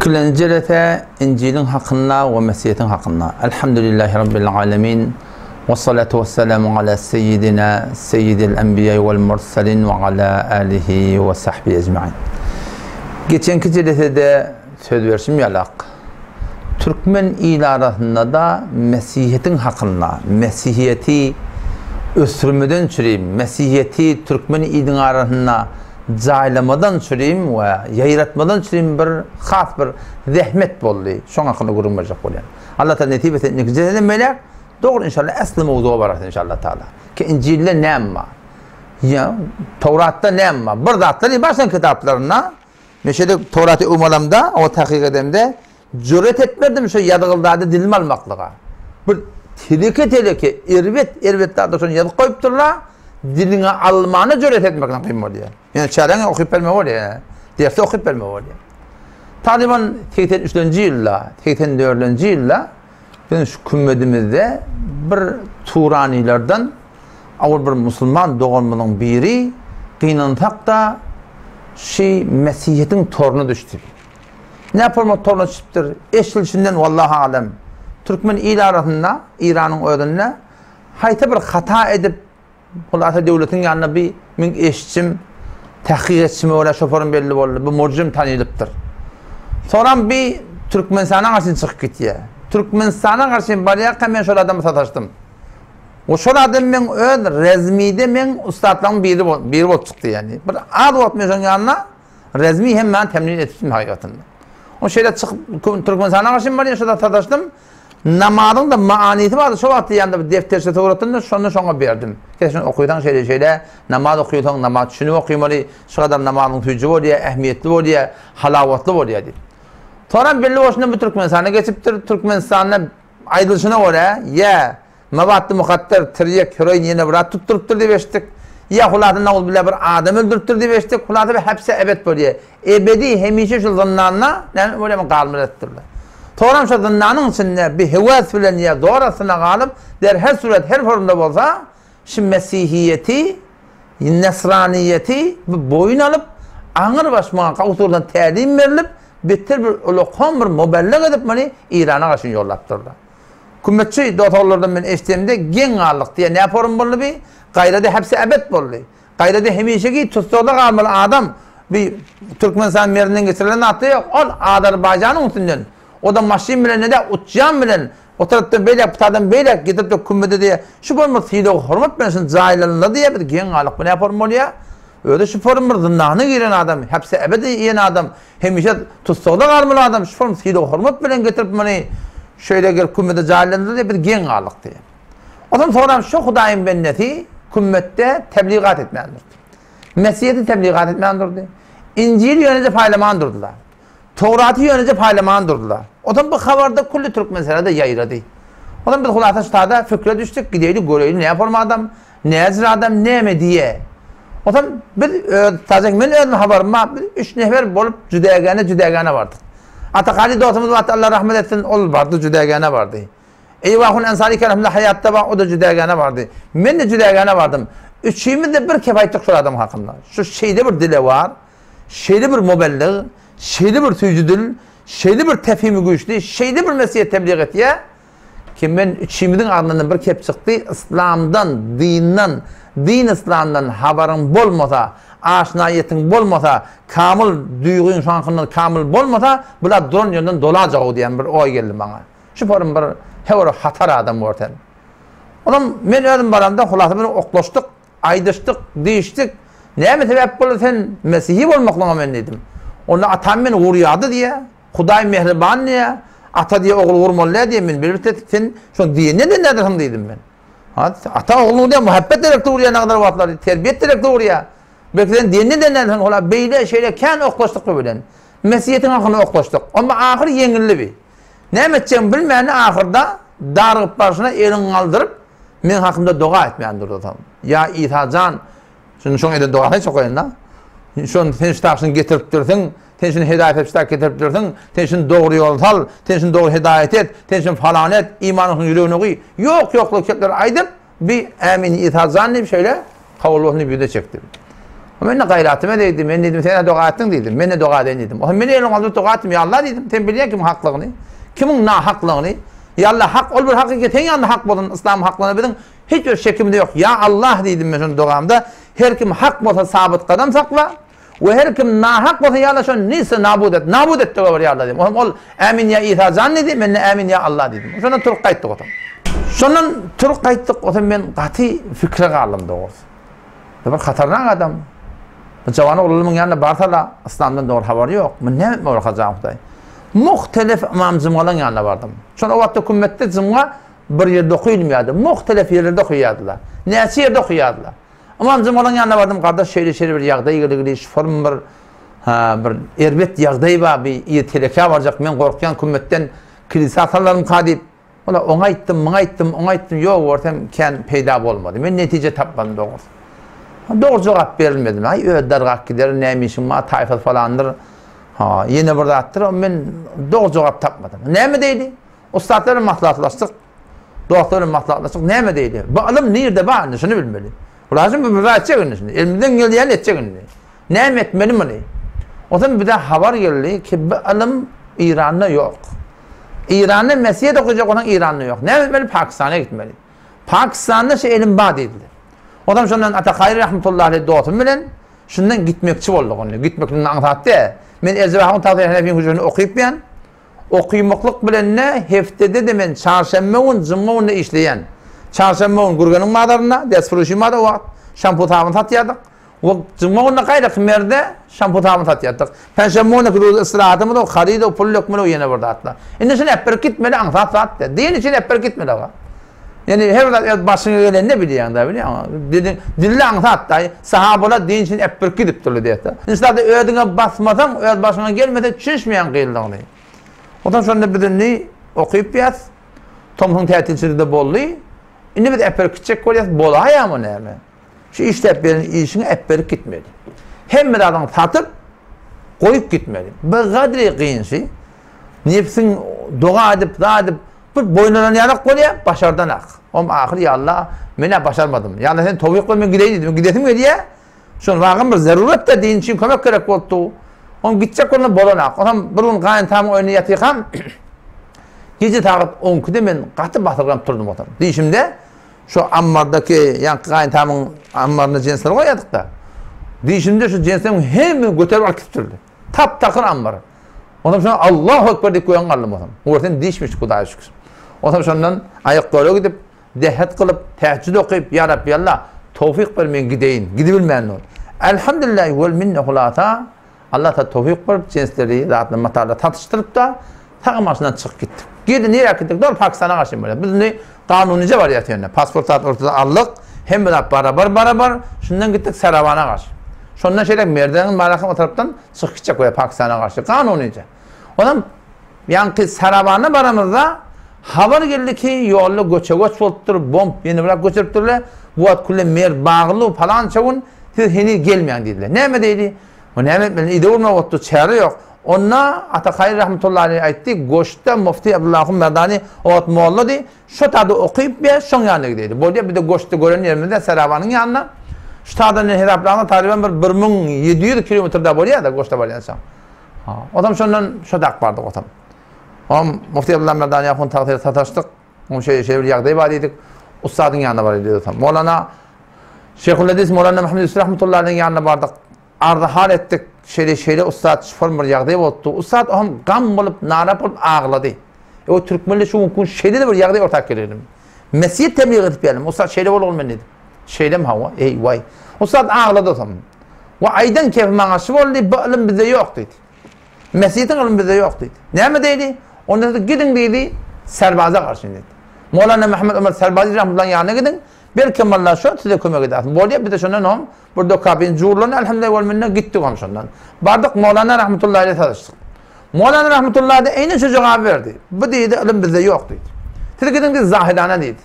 Ikilenji jelese Injiliň hakynda we Mesihiň hakynda. Elhamdülillahi Rabbil alemin. We salatu we selamu ala seyyidina seyyidil enbiýa wal mursalin we ala alihi we sahbihi ecmain. Geçenki jelesede söz berşim ýalak. Türkmen il arasynda-da Mesihiýetiň hakynda, Mesihiýeti ösdürmeden çürim, Mesihiýeti türkmen iliň arasynda jaýlamadan çürim we ýaýratmadan çürim bir has bir zähmet boldy. Şoň hakynda gürrüň berjek bolýan. Allah Taala nesip etse indiki jeleseden beýläk dogry inşallah esli mowzuga bararys inşallah Taala. Ki Injilde näme bar? Ýa Towratda näme bar? Bir zatlar başlan kitaplarynda Men şeýle Towraty öwmalamda, oňa takyk edemde, jüret etmedim şo ýazgyly zady dilime almaklyga. Bir teleke-teleke, erbet, erbet zatlar şony ýazyp goýupdyrlar, diliňe almana jüret etmekden kyn bolýar. Ýöne çäräňe okyp bermek bolýar. Dersi okyp bermek bolýar. Talyban 83-nji ýylda, 84-nji ýylda biziň şu kümmedimizde bir turanylardan Ol bir musulman doganymyzyň biri, gynansak-da, şi mesihiýetiň toruna düşdi. Näporma toruna düşüpdir? Eşidilişinden wallahy alem. Türkmen il arasynda, Iranyň özünde haýsy bir hata edip, hulasa döwletiň ýanynda bi meň eşitjim, tahkyk etişime görä şoparym belli boldy. Bu murjim tanylypdyr. Soňram bi Türkmenistana garşy çykyp gitýär. Türkmenistana garşy barýarka men şol adama sataşdym. We şol adam meň öz rezmide meň ussatlarymyň biri biri bolup çykdy ýani. Bir az wagt men şoň ýanynda rezmi hemmäni temrin etipdim hakykatynda. O şeýle çykyp Türkmenistana garşy barýan şo sataşdym. Namazyň da manysy bardy şo wagt ýanynda bir defterçe suratynda şony şoňa berdim. Sen şony okysaň şeýle şeýle namaz okysaň namaz düşünip okymaly, şu gadar namazyň süýji bolýar, ähmiýetli bolýar, halawatly bolýar diýip. Soňra belli bolşundan bu Türkmenistana geçipdir. Türkmenistanda Aýdylyşyna görä, ýa Mabatdy Mukadder tirýek, heroin ýene bir zat tutdurypdyr diýip eşitdik. Ýa hulasa nauzubilla bir adam öldüripdir diýip eşitdik. Hulasa bir hepse ebet bolýar. Ebedi hemişe şu zyndanda näme bolýar galmaly etdirler. Soram şo zyndanyň içinde bir höwes bilen ýa zor astyna galyp, der her surat her formda bolsa şu mesihiýeti, nesraniýeti bir boýun alyp, aňyr baş muňa usuldan tälim berlip, Beter bir ulakan bir mubelleg edip muny Irana garşy ýollapdyrlar. Kümmetçi dost-ogullardan men eşidemde geň galdyk diýýär, nä forum boldy bi? Gaýrada hepsi ebet boldy. Gaýrada hemişeki tussagda galmaly adam bi Türkmenistan merinden geçirilen zatda ýok. Ol Azerbaýjanyň üstünden, o-da maşyn bilen ne-de uçýan bilen o tarapdan beýläk, bu tarapdan beýläk getirip-de kümmede diýýär. Şu bolma sylag-hormat bilen şuny jaýlanyldy diýýär, biz geň galdyk. Bu nä forum bolýar? Özi şu forum bir zyndana giren adam, hepsi ebedi iýen adam, Hemişe tussagda galmaly adam şu form sylag-hormat bilen getirip muny şeýle gelip kümmete jaýlandy diýip biz geň galdyk diýip. Ondan soňra şu Hudaýyň bendesi kümmetde tebligat etmän durdy. Mesiheti tebligat etmän durdy. Injili ýöneje paýlaman durdular. Towraty ýöneje paýlaman durdular. Ondan bu habarda külli Türkmenistana-da ýaýrady. Ondan biz hulasa ştada fikre düşdük, gideýli göreýli näme forma adam, Näzir adam näme diýýä? Onsoň biz öz Tajik men özüm habarym bar, biz üç nefer bolup Jüdägäne Jüdägäne bardyk. Atakaly dostumyz bardy, Allah rahmet etsin, ol bardy Jüdägäne bardy. Eýwahun Ensary Keremli haýatda bar, o-da Jüdägäne bardy. Men-de Jüdägäne bardym. Üçimiz-de bir kep aýtdyk şol adam hakynda. Şu şeýle bir dilewar, şeýle bir mubellig, şeýle bir süýji dil, şeýle bir tefhimi güýçli, şeýle bir mesihýet tebliğ etýä. Kim men üçimiziň agzyndan bir kep çykdy, yslamdan, dinden, din yslamdan habaryň bolmasa, aşnaýetiň bolmasa, kamyl duýgyň şoň hakynda kamyl bolmasa, bular duran ýerinden dolajagow diýen bir oý geldi maňa. Şu forum bir hewr hatar adam görsen. Onam men özüm baramda hulasa bir oklaşdyk, aýdyşdyk, diýişdik. Näme sebäp boldy sen mesihi bolmaklygyňa men diýdim. Onda atam meni urýardy diýýär. Hudaý mähriban diýýär, ata diýýär, ogul urmaly däl diýýär, men bilip sen şony diýenden de nädersiň diýdim men. Ha, ata ogluny diýýär, muhabbet derekde urýar nägadar wagtlar, terbiýet derekde urýar. Belki sen diýenden de nädersiň, ola beýle şeýle kän oklaşdyk bu bilen. Mesiýetiň hakyny oklaşdyk. Onda ahyr ýeňildi bi. Näme etjegini bilmän ahyrda darygyp barşyna elini galdyryp, meň hakymda doga etmän durdy soň. Ýa Isa jan, Şuny şoň eden dogasyny hiç okaýyn-da. Şony sen şu tagşyny getiripdirsiň, sen şuny hedaýat edip şu tak getiripdirsiň, sen şuny dogry ýola sal, sen şuny dogry hedaýat et, sen şuny falan et, imanyň şunuň ýüregine guý. Ýok, ýoklyk kepleri aýdyp, bi Ämin Isa jan diýip şeýle kabul bolsun diýip ýüze çekdi. Men-de gaýratyma degdi. Men diýdim, sen-ä doga etdiň diýdim. Men-de doga edeýin diýdim. Ohm men elimi galdyryp doga etdim. Ýa Allah diýdim, sen bilýäň kimiň haklygyny, kimiň nahaklygyny. Ýa Allah, hak ol bir hakykat seň ýanynda hak bolsun, yslamyň haklygyna biziň hiç bir şekimiz ýok. Ýa Allah diýdim men şonda dogamda, her kim hak bolsa sabyt gadam sakla we her kim nahak bolsa ýa Allah şony nise nabut et, nabut et doga ber ýa Allah diýdim. Ohm ol Ämin ýa Isa jan diýdi, men-de Ämin ýa Allah diýdim. Şondan turup gaýtdyk otam. Şondan turup gaýtdyk, otam men gaty pikire galdym dogrusy. Bu bir hatarnak adam. Bu jawan oglanymyň ýanyna barsala, yslamdan dogry habary ýok. Muny näme etmeli bolka jan Hudaý? Muhtelef ymam jymgalaň ýanyna bardym. Şol o wagtda kümmetde jymga bir ýerde okylmaýardy. Muhtelef ýerlerde okaýardylar. Näçe ýerde okaýardylar. Ymam jymgalaň ýanyna bardym, gardaş şeýle-şeýle bir ýagdaý gelgili, şu form bir ha, bir erbet ýagdaý bar, bir ir telekä barjak, men gorkýan kümmetden kilise atarlarmyka diýip. Ola oňa aýtdym, muňa aýtdym, oňa aýtdym, ýok görsem kän peýda bolmady. Men netije tapmadym dogrusy. Dogry jogap berilmedi. Aý özi dargap gider, näme işiň bar, taýfasy falandyr. Ha, ýene bir zatdyr, men dogry jogap tapmadym. Näme diýdi? Ussatlar bilen maslahatlaşdyk. Dostlar bilen maslahatlaşdyk. Näme diýdi? Bu ylym nirde bar indi, şuny bilmeli. Ulaşym bu bir zat etjek indi şuny. Elimizden gelýäni etjek indi. Näme etmeli muny? Onsoň bize habar geldi ki, bu ylym Eýranda ýok. Eýranda Mesiýet okajak bolsaň Eýranda ýok. Näme etmeli? Pakistana gitmeli. Pakistanda şu elim bar diýdiler. Onsoň şondan Ata Kaýry rahmetullahi aleyh dostum bilen şundan gitmekçi bolduk onda. Gitmeklik aňsat däl. Men Erjebahun Tagsyr Hanefiň hüjresini okypýan. Okymaklyk bilen-de hepdede-de men çarşenbe gün, jumga günde işleýän. Çarşenbe gün Gürgeniň bazarynda, Destfuruşy bar o wagt, şampu sabyn satýardyk. We jumga günde gaýraky Merde şampu sabyn satýardyk. Penşenbe güni ruz istirahatymyz o, haryt o, pul dökmeli o ýene bir zatlar. Indi şuny äpberip gitmeli aňsat zat däl. Din üçin äpberip gitmeli aga. Ýani her bir zat öz başyňa gelende bilýäň da bilýäňmi? Diliň dilde aňsat da. Sahabalar din üçin äpberip gidipdirler diýýär. Indi şu zady özüňe basmasaň, öz başyňa gelmese düşünişmeýäň kynlygyny. Onsoň şonda biz indi okyp ýas. Tomsuň tätilçiligi-de boldy. Indi biz äpberip gitjek bolýas, bolaýamy näme? Şu işläp beren işiňi äpberip gitmeli. Hemme zadyňy satyp, goýup gitmeli. Bir gadry kynşy. Nebsiň doga edip, zat edip, bir boýun alan ýalak bolýar, başardanak. Om ahyr ýa Allah, men-ä başarmadym. Ýa Allah sen towfyk ber men gideýin diýdim. Gidesim gelýär. Şol wagam bir zarurat-da din üçin kömek gerek bolupdy. Om gitjek bolanda bolanak. Onam bir gün gaýyntamyň öýünde ýatyrkam, gije sagat on ikide men gaty basyrganyp turdum otam. Diýşimde, Şu ammardaky ýaňky gaýyntamyň ammaryna jensleri goýýardyk-da. Diýşimde şu jensleriň hemmesini göterip alyp gidipdirdi. Tap-takyr ammar. Onsoň şondan Allahu Ekber diýip göýän galdym onsoň. Görsem diýişmiş Hudaýa şükür. Onsoň şondan aýak-gola gidip, dehhet kylyp, tähejjüd okyp, Ýa Rabbi Alla, towfyk ber men gideýin. Gidibilmän dur. Elhamdülillahi wel minne hulasa Allah ta towfyk berip, jensleri, zatlary, matalary satyşdyryp-da, sag maşyndan çykyp gitdik. Girdi, nirä gitdik? Dogry Pakistana garşy bolýar. Biz indi kanunyja barýas ýöne. Pasport zat ortada aldyk. Hemme zat barabar barabar. Şundan gitdik Sarawana garşy. Şondan şeýle Merdeniň Malakyň o tarapdan çykyp gitjek bolýar Pakistana garşy. Kanunyja. Onam ýaňky Sarawana baramyzda habar geldi ki, ýolda göçe-göç bolupdyr, bomb ýene bir göçüripdirler. Bu wagt külle Merd bagly palança gün siz heniz gelmäň diýdiler. Näme diýdi? Bu näme etmeli? Ide urmak otdy, çäre ýok. Onda Ata Kaýry rahmetullahi aleýh aýtdy, Goşda mufti Abdullahun Merdani o wagt mollady, şo tada okyp ber, şoň ýanyna gideýli. Bolýa, biz-de Goşda gören ýerimizde Sarabanyň ýanyna. Şu tadan indi hesaplaňda tagryban bir 1700 kilometr da bolýar-da Goşda barýançaň. Ha, otam şondan şo dak bardyk otam. Oňam mufti Abdullah Merdani ahun tagsyr sataşdyk. Oňa şeýle şeýle bir ýagdaý bar diýdik. Ussadyň ýanyna baraýyn diýdi otam. Molana Şeýhul Hadis Molana Muhammed Ýusuf rahmetullahi aleýhiň ýanyna bardyk. Arzy-hal etdik. Şeýle şeýle ussat şuform bir ýagdaý bolupdy. Ussat oňam gam bolup, nalap bolup aglady. E o türkmenler şu günki gün şeýle-de bir ýagdaý orta geldi. Mesih tebliğ edip geldim. Ussat şeýle bolgun men diýdi. Şeýlemi hawa? Eý waý. Ussat aglady otam. We aýdan kefi maňa şu boldy, bu ylym bizde ýok diýdi. Mesihtiň ylmy bizde ýok diýdi. Näme diýdi? Onda siz gidiň diýdi, Serbaza garşy diýdi. Molana Muhammed Ömer Serbazy rahmetullahyň ýanyna gidiň, belki Allah şo size kömek edersin. Bolýar, biz-de şondan oň bir dokabyn jurlany elhamdülillah wal minne gitdik oň şondan. Bardyk Molana rahmetullahi ile sataşdyk. Molana rahmetullahi da eýne şu jogaby berdi. Bu diýdi, ylym bizde ýok diýdi. Siz gidiň diýdi, Zahidana diýdi.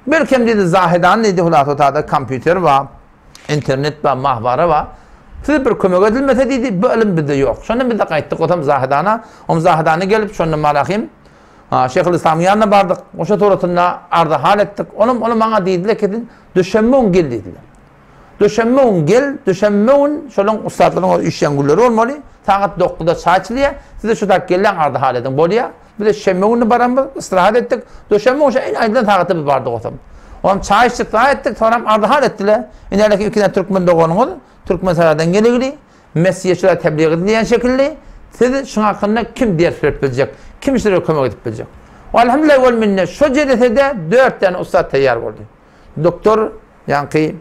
Belkem diýdi, Zahidan diýdi, hulasa tada kompýuter bar. Internet bar, mahwara bar. Size bir kömek edilmese diýdi, bu ylym bizde ýok. Şonda biz-de gaýtdyk otam Zahidana. Om Zahidana gelip, şonda Malahim Şeýhul Islamyň ýanyna bardyk. Oşa suratynda arzy hal etdik. Olam, olam maňa diýdiler ki, düşenbe gün gel diýdiler. Duşenbe gün gel, duşenbe gün şolaň ussatlaryň öz üýşýän günleri bolmaly. Sagat dokuzda çaý içilýär. Siz-de şu sagat gelýäň ardy-hal ediň. Bolýar. Biz-de şenbe güni baramyz, istirahat etdik. Duşenbe gün şo iň aýdylan sagatda biz bardyk otam. Onam çaý içdik, zat etdik, soňram ardy-hal etdiler. Ine häleki iki däne türkmen doganyňyz Türkmensähradan geligli, Mesiýeçilere tebliğ edilýän şekilli, siz şuň hakynda kim ders berip biljek, kim sizlere kömek edip biljek? Alhamdulillah wal minne şo jelesede dört däne ussat taýýar boldy. Doktor ýaňky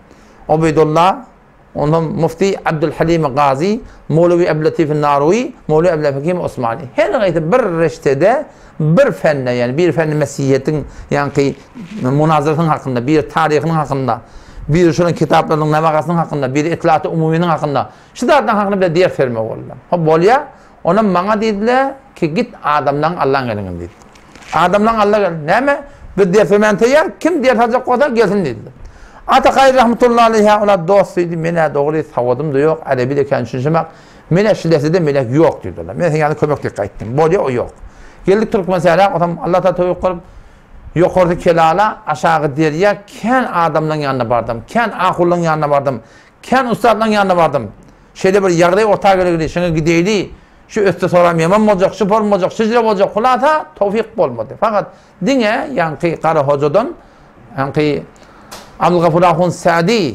Ubeýdulla, ondan mufti Abdulhalim Gazi, Mowlawi Abdulatif Naruwi, Mowlawi Abdulhakim Osmani. Her gaýsy bir reştede, bir fende, ýagny bir fende Mesiýetiň ýaňky munazarasynyň hakynda, biri taryhynyň hakynda, biri şonuň kitaplarynyň nabagasynyň hakynda, biri itlaty umumynyň hakynda. Şu zatlaryň hakynda bize ders bermek boldy. Hop bolýa. Onam maňa diýdiler ki git adamlaň Allaň eliňe diýdi. Adamlaň Alla gel. Näme? Biz ders bermäne taýýar. Kim ders aljak bolsa gelsin diýdiler. Ata Kaýy rahmetullahi aleýha olar dost diýdi. Men-ä dogry sawadym-da ýok, arebi-de kän düşünşemak. Men-ä şu dersede melek ýok diýdiler. Men seň ýanyňa kömek diýip gaýtdym. Bolýa o ýok. Geldik Türkmensähra, otam Allah taala towfyk kylyp Ýokarsy Kelala, aşagy Derýa, kän adamlaň ýanyna bardym. Kän ahullaň ýanyna bardym. Kän ussatlaň ýanyna bardym. Şeýle bir ýagdaý orta gelegli, şuňa gideýli, şu ötse soram ýaman boljak, şu form boljak, şu jire boljak, hulasa towfyk bolmady. Fakat diňe ýaňky Gara hojadan, ýaňky Abdulgafur ahun Sadi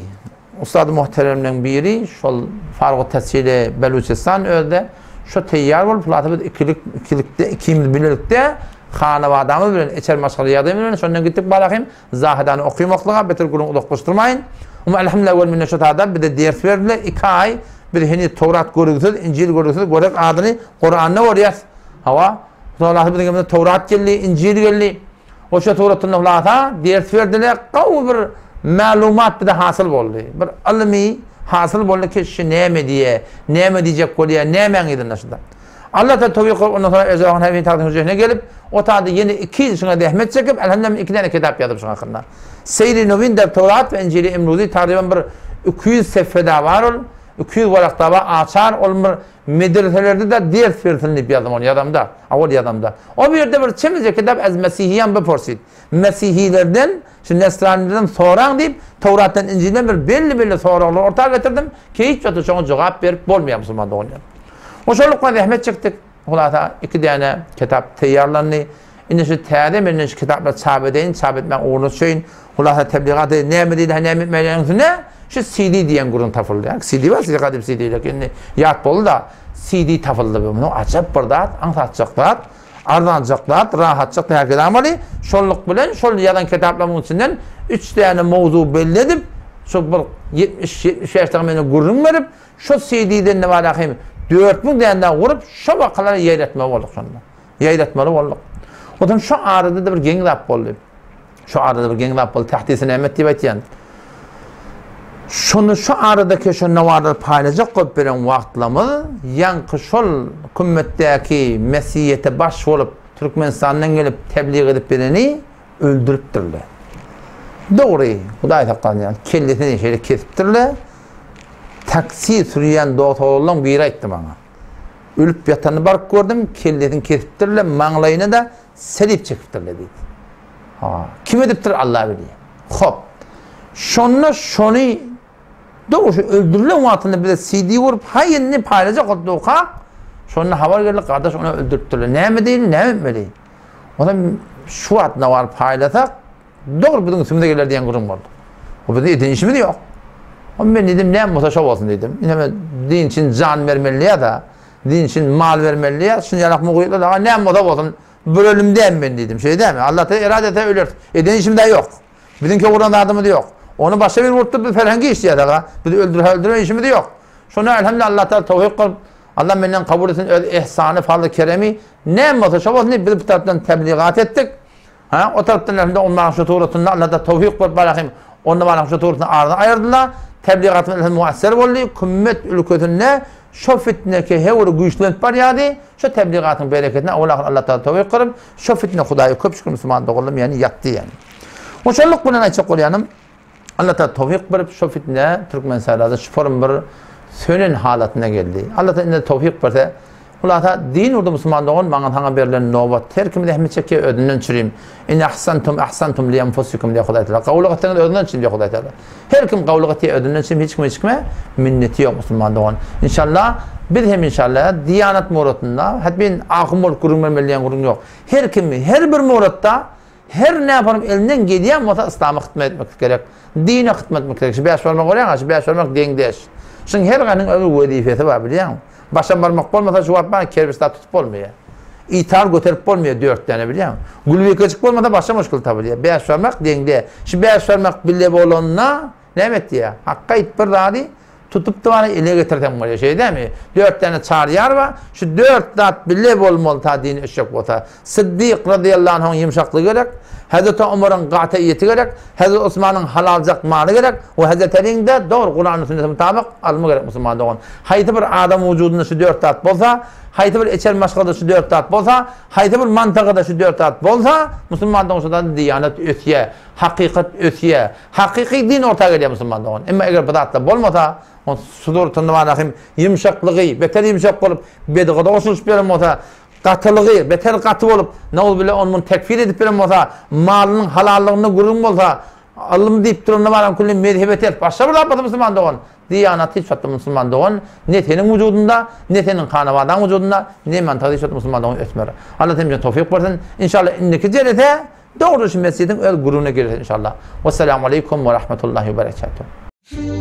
ussady muhteremleň biri, şol Farugy Tesili Beluçistan özde, şo teýýar bolup, hulasa biz ikilik, ikilikde, ikimiz bilelikde hanabadamyz bilen, içer maşgala ýagdaýymyz bilen şondan gitdik barahym. Zahidany okymaklyga beter gürrüň uzaklaşdyrmaýyn. Umuman elhamdülillah wel minne şu taýda bize ders berdiler. Iki aý biz heniz Towrat görgüsiz, Injil görgüsiz görek adyny Kuranda görýäs. Hawa. Hulasa biziň elimize Towrat geldi, Injil geldi. Oşa suratynda hulasa ders berdiler. Gowy bir mälumat bize hasyl boldy. Bir ylmy hasyl boldy ki şu näme diýe, näme diýjek bolýar, nämäň yzynda şuda. Allah Teala towfyk kylyp ondan soňra Ezohan Häbini tagtyň hüjresine gelip, o taýda ýene iki ýyl şuňa zähmet çekip, elhamdülillah men iki däne kitap ýazyp şuň hakynda. Seýri Nowin der Towrat we Injili Emruzi tagryban bir 200 sefhede bar ol, 200 warakda bar, açar, ol bir medreselerde-de ders bersin diýip ýazdym ony ýazamda, awal ýazamda. O bir ýerde bir çemije kitap Ez Mesihiýan beporsid. Mesihilerden, şu nesranilerden soraň diýip, Towratdan, Injilden bir belli-belli soraglary orta getirdim, ki hiç wagtda şoňa jogap berip bolmaýar musulman doganlar. Oşol lukman zähmet çekdik. Hulasa iki däne kitap teýýarlandy. Indi şu täze menden şu kitaplary çap edeýin, çap etmäň ugruna düşeýin. Hulasa tebligat edeýin. Näme diýdi, näme etmeli üstüne şu CD diýen gürrüň tapyldy. Ýa CD bar, size gadym CD-ler indi ýat boldy da CD tapyldy. Bu ajap bir zat, aňsatjak zat, arzanjak zat, rahatjak herkes almaly. Şonluk bilen şol ýazan kitaplarymyň içinden 3 däne mowzu belli edip, şu bir 70-75 dagy meni gürrüň berip, Şo CD-den nibada hem 4000 däne dagy gurup, şo wakalary ýaýratmaly bolduk şonda. Ýaýratmaly bolduk. Onsoň şo arada-da bir geň zat boldy. Şo arada bir geň zat boldy. Tahdisi nämet diýip aýtýan. Şony şo aradaki şo nawarlary paýlajak bolup beren wagtlamyz, ýaňky şol kümmetdäki mesiýete baş bolup Türkmenistandan gelip tebliğ edip bereni öldüripdirler. Dogry, Hudaý saklasyn ýaly, kellesini şeýle kesipdirler. Taksi sürýän dost oglanlaň biri aýtdy maňa. Ölüp ýatanyny baryp gördüm, kellesini kesipdirler, maňlaýyna-da selip çekipdirler diýdi. Ha, kim edipdir Allah bilýär. Hop. Şonda şony dogry şu öldürilen wagtynda bize CD gurup, haý indi paýlajak oldukak, şonda habar geldi, gardaş ony öldüripdirler. Näme diýeli, näme etmeli? Onam şu wagt nawar paýlasak, dogry biziň üstümize geler diýen gürrüň boldy. O biziň eden işimiz ýok. O men diýdim, näme bolsa şo bolsun diýdim. Ine men din üçin jan bermeli ýa-da din üçin mal bermeli ýa, şuny ýalak mugytlar daga näme bolsa bolsun, bir ölüm däl men diýdim. Şeý dämi? Allah Teala erade etse öleris. Eden işimiz ýok. Biziň köwran zadymyz ýok. Ony başga bir wurtdy, biz ferhengi işleýär aga. Biz öldürhe öldürme işimiz ýok. Şona elhamdülillah Allah Teala towfyk kylyp, Allah menden kabul etsin öz ihsany, fazly, keremi. Näme bolsa şo bolsun diýip biz bu tarapdan tebligat etdik. Ha, o tarapdan elhamdülillah ondan şu suratynda Allah da towfyk berip barahym. Onda barahym şu suratynda aradan aýyrdylar. Tebligatymyz elhamdülillah muasser boldy. Kümmet ülkesinde şo fitne ki hewr güýçlenip barýardy. Şo tebligatyň bereketine owal ahyr Allah Taala towfyk kylyp, şo fitne Hudaýa köp şükür musulman doganlarym ýani ýatdy ýani. Oşanlyk bilen aýtjak bolýanym, Allah Taala towfyk berip şo fitne Türkmenistanada şu forum bir sönen halatyna geldi. Allah Taala indi towfyk berse. Hulasa din urdy musulman dogan maňa saňa berlen nobat her kim zähmet çekýär özünden çürim. In ahsantum ahsantum li enfusikum diýýär Hudaý Tagala. Gowulyk etseňiz özünden çürim diýýär Hudaý Tagala. Her kim gowulyk etýär özünden çürim hiç kime hiç kime minneti ýok musulman dogan. Inşallah biz hem inşallah diýanat muratynda hat men ahun bolup gürrüň bermeli diýen gürrüň ýok. Her kim her bir muratda her näparyň elinden gelýän bolsa yslama hytmat etmek gerek. Dine hytmat etmek gerek. Şu bäş barmak görýäňä şu bäş barmak deňdeş. Şuň her ganyň öz wezipesi bar bilýäňmi? Başam barmak bolmasa şu wagt bana kerpiç zat tutup bolmaýar. Ital göterip bolmaýar dört däne bilýäňmi? Gülbikejik bolmasa başa muşkul tapylýar. Bäş barmak deňde. Şu bäş barmak bile bolanda näme etýär? Hakga aýt bir zady tutup-da bana ele getirseň bolýar. Şeý dämi? Dört däne çaryýar bar. Şu dört zat bile bolmaly ta dini ösjek bolsa. Syddyk razyýallahu anhuň ýumşaklygy gerek, Hezreti Omaryň gatyýeti gerek, Hezreti Osmanyň halaljak maly gerek we Hezreti Aliň-de dogry Kuranyň sünnete mutabyk ylmy gerek musulman dogan. Haýsy bir adam wujudynda şu dört zat bolsa, haýsy bir içeri maşgalada şu dört zat bolsa, haýsy bir mantagada şu dört zat bolsa, musulman dogan şu zat diýanet ösýär, hakykat ösýär. Hakyky din orta gelýär musulman dogan. Emma eger bu zatlar bolmasa, on sudur tyndybanahym ýumşaklygy beter ýumşak bolup bedgada goşulyşyp ýören bolsa, Gatylygy, beter gaty bolup, nauzubilla ony-muny tekfir edip bilen bolsa, malynyň halallygynda gürrüň bolsa, ylym diýip duranda baran külli mezhebe ters, başga bir zat bolsa musulman dogan, diýanat hiç wagtda musulman dogan, ne seniň wujudynda, ne seniň hanabadaň wujudynda, ne mantykda hiç wagtda musulman dogan ösmer. Allah hemmämize towfyk bersin. Inşallah indiki jelese dogry şu mesjidiň öz gürrüňine gireriz inşallah. Wessalamu aleýkum we rahmetullahi we berekatuh.